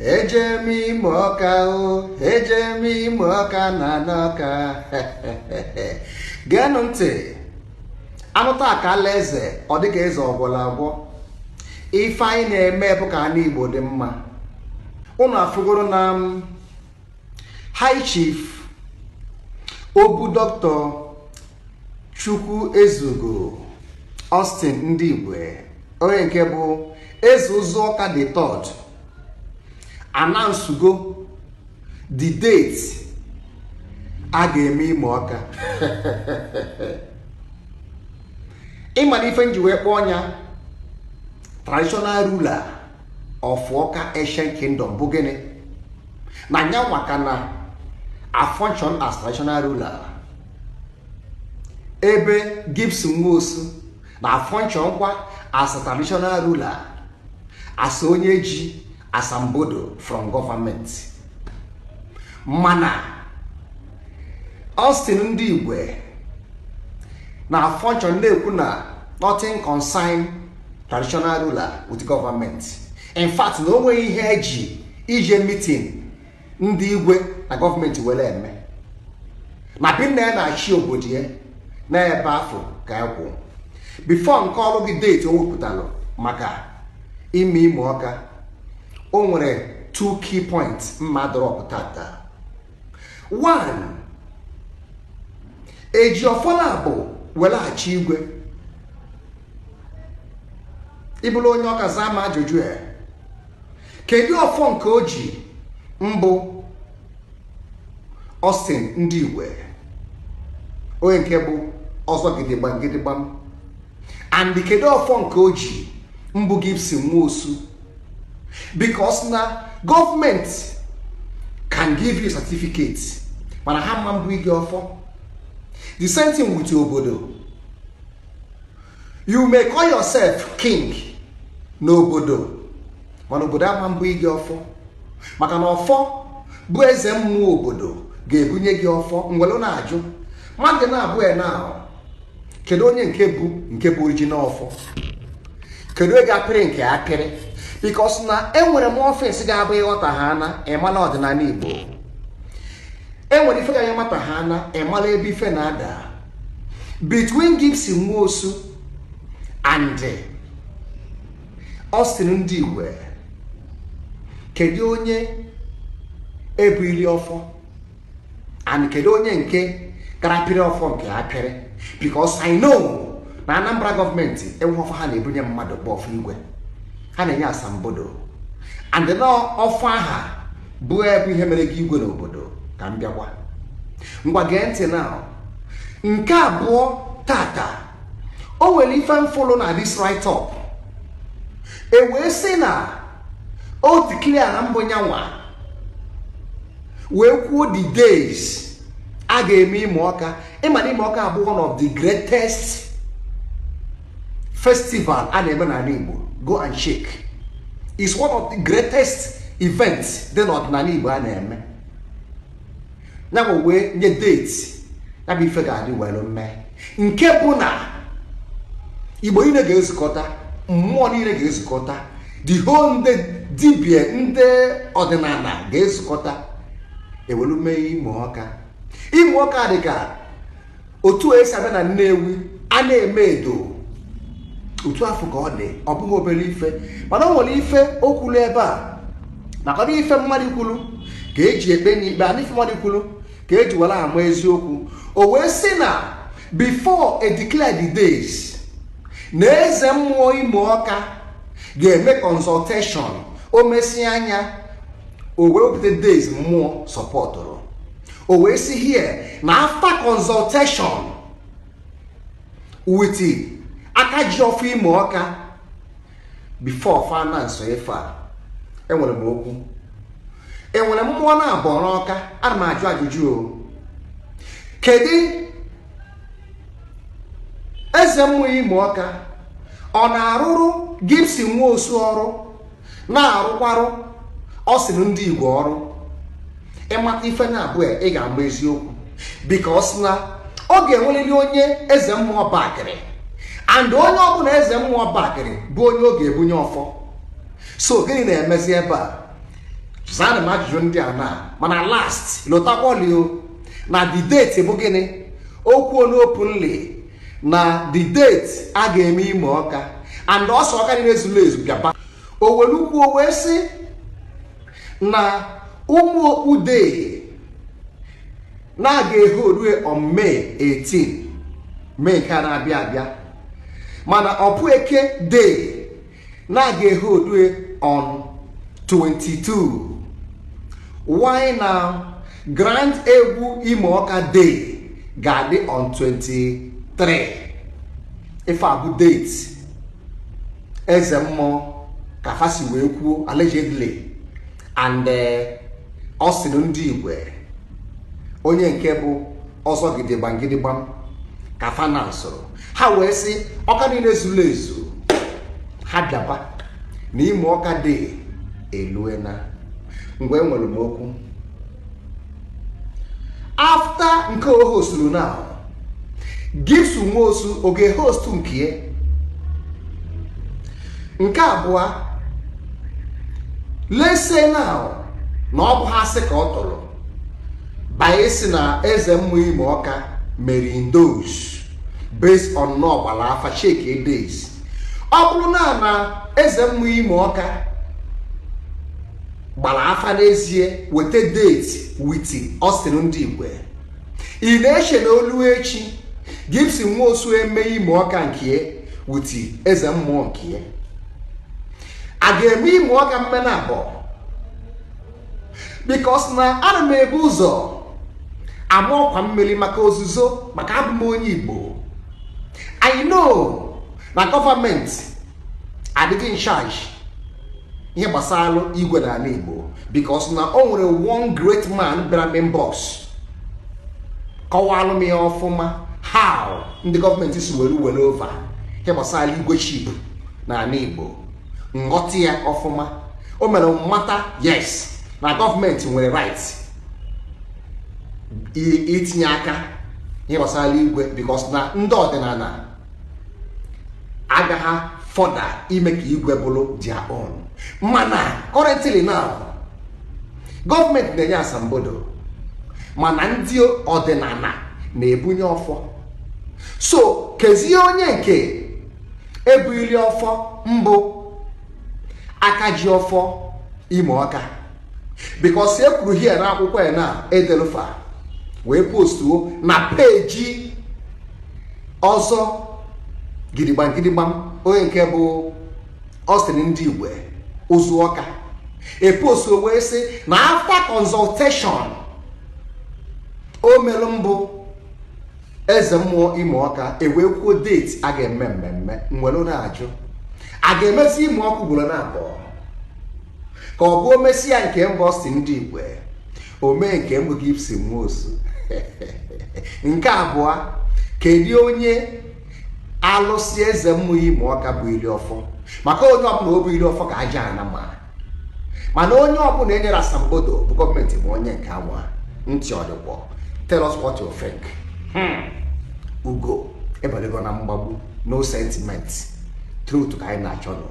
Eje m Imo Ọka o, eje m Imo Ọka na n'Ọka. Geenụ ntị, anụta akala eze, ọ dịka eze ọgwụla agwọ. Ife anyị na-eme bụ ka ana Igbo dị mma. Unu afụgoro na High Chief Obu Dr. Chukwu Ezugo Austin Ndigwe, onye nke bụ Eze Ụzụ Ọka the third, announce-go the date a ga-eme Imo Ọka. Ịma na ife nji wee kpọọ ya traditional ruler of Ọka Ancient Kingdom bụ gịnị? Na nyanwa ka na a function as traditional ruler, ebe Gibson Nwosu na function kwa as a traditional ruler, as onye ji asambodo from government. Mana Austin Ndigwe na function na-ekwu na nothing concern traditional ruler with government. In fact, na o nweghị ihe eji ije meeting ndị igwe na gọọmenti were eme na binna ya na-achị obodo ya n'ebe afọ ka ya kwụ. Before nke ọrụ gị date o wepụtalụ maka ime Imo Ọka, o nwere two key points mma drop tata. One, eji ọfọla bụ welaghachi igwe. Ịbụrụ onye ọka, zaa ma ajụjụ ya: kedu ọfọ nke o ji mbụ Austin Ndigwe, onye nke bụ ọzọ gidigbam gidigbam, and kedu ọfọ nke o ji mbụ Gibson Nwosu? Because na gọọmenti can give you certificate, mana ha ma mbụ gị ọfọ. The same thing with obodo. You may call yourself king n'obodo, mana obodo ama mbụ gị ọfọ, maka na ọfọ bụ eze mmụọ obodo ga-ebunye gị ọfọ. Nwere na-ajụ mmadụ na-abụ ya na kedu onye nke bụ original ọfọ, kedu ego apịrị nke apịrị? Because na enwere m office ga-abụ ịghọta ha na ịmala ọdịnala Igbo, enwere ife ga mata ha na ịmala ebe ife na-ada between Gibson Nwosu and Austin Ndigwe. Kedu onye ebuli ọfọ and kedu onye nke gara apịrị ọfọ nke apịrị? Because I know na Anambra gọọmenti enwe ọfọ ha na-ebunye mmadụ bụ ọfọ igwe, ha na-enye asambodo, and na ọfọ aha bụ ebe ihe mere gị igwe n'obodo. Ka m bịakwa ngwa, gee ntị na nke abụọ tata. O nwere ife mfụlụ na this write up, e wee sị na o declare na mbụ nyanwa wee kwuo the days a ga-eme Imo Ọka. Ịma na Imo Ọka abụ one of the greatest festival a na-eme n'ala Igbo. Go and check, is one of the greatest events dị n'ọdịnala Igbo a na-eme. Ya bụ wee nye date ya bụ ife ga-adị were mee, nke bụ na Igbo niile ga-ezukọta, mmụọ niile ga-ezukọta, the whole ndị dibịa, ndị ọdịnala ga-ezukọta ewelu mee Imo Ọka. Imo Ọka dị ka otu esi abịa na Nnewi a na-eme edo, otu afọ ka ọ dị. Ọ bụghị obere ife, mana o nwere ife o kwuru ebe a, maka na ife mmadụ kwuru ka eji ekpe n'ikpe, ana ife mmadụ kwuru ka eji were ama eziokwu. O wee sị na before a declare the days, na eze mmụọ Imo Ọka ga-eme consultation. O mesie anya, o wee wepụta days mmụọ sọpọtụrụ. O wee sị here na after consultation with aka ji ọfọ Imo Ọka before finance ife a. Enwere m okwu, enwere mmụọ na-abụ n'Ọka. Ana m ajụ ajụjụ o, kedu eze mmụọ Imo Ọka ọ na-arụrụ Gibson Nwosu ọrụ, na-arụkwarụ ọ sịrị ndị Igbo ọrụ? Ịmata ife na-abụ ị ga-ama eziokwu, because na ọ ga-enwerịrị onye eze mmụọ bakịrị, and onye ọbụla eze mmụọ bakịrị bụ onye ọ ga-ebunye ọfọ. So gịnị na-emezi ebe a? Zaa m ajụjụ ndị a na mana last lotakwalio na the date bụ gịnị. Okwu openly na the date a ga-eme Imo Ọka and ọsọ ọka niile zuru ezu bịaba. O were wee sị na ụmụ okpu day na-aga ehe on May 18, May nke a na-abịa abịa, mana ọpụ eke day na-aga ehe odue on 22. Why now Grand Egwu Imo Ọka Day ga-adị on 23? Ife a bụ date eze mmụọ ka fa si wee kwuo allegedly, and ọ sịrị ndị Igwe onye nke bụ ọzọ gidigbam gidigbam ka fa na-asụrụ ha wee sị ọka niile zuru ezu ha bịaba na Imo Ọka Day eluena. Mgbe enwere m okwu after nke o hosturu now, Gibson Nwosu oge host nke ya nke abụọ, let's say now na ọ bụ ha sị ka ọ tụrụ banye si na eze mmụọ Imo Ọka mere endorse based on n'ọgbara afa check days. Ọ bụrụ na eze mmụọ Imo Ọka gbara afa n'ezie, weta date with Austin ndị Igwe, ị na-eche na olu echi Gibson Nwosu eme Imo Ọka nke with eze mmụọ nke a ga-eme Imo Ọka mmena abụọ? Because na ana m ebu ụzọ ama ọkwa mmiri maka ozuzo, maka abụ m onye Igbo. I know na gọọmenti adịghị in charge ihe gbasara igwe n'ala Igbo, because na o nwere one great man bịara m inbox kọwalụ m ya ọfụma how ndị gọọmenti si were over ihe gbasara igwe chief n'ala Igbo. Nghọta ya ọfụma, o mere m mata yes, na gọọmenti nwere right itinye aka ihe gbasara igwe, because na ndị ọdịnala agaghị fọda ime ka igwe bụrụ their own. Mana currently now, gọọmenti na-enye asambodo, mana ndị ọdịnala na-ebunye ọfọ. So kezie onye nke ebuili ọfọ mbụ aka ji ọfọ Imo Ọka? Because e kwuru here n'akwụkwọ ya na edelufa wee postuo na peji ọzọ gidigbam gidigbam, onye nke bụ Austin ndị Igwe ụzụ ọka epostuo wee sị na after consultation o mere mbụ eze mmụọ Imo Ọka, ewee kwuo date a ga-eme mmemme. Nwere na-ajụ, a ga-emezi Imo Ọka ugboro na abụọ, ka ọ bụ omesia nke mbụ Austin ndị Igwe o mee nke mbụ Gibson Nwosu nke abụọ? Kedu onye alụsị eze mmụọ Imo Ọka bụ ili ọfọ? Maka onye ọbụla o bụ ili ọfọ ka aja ana ma, mana onye ọbụla enyere asambodo bụ gọọmenti bụ onye nke anwa. Ntị ọdịkwọ, tell us what you think. Ugo ebalego na mgbagbu, no sentiment, truth ka anyị na-achọ nụ.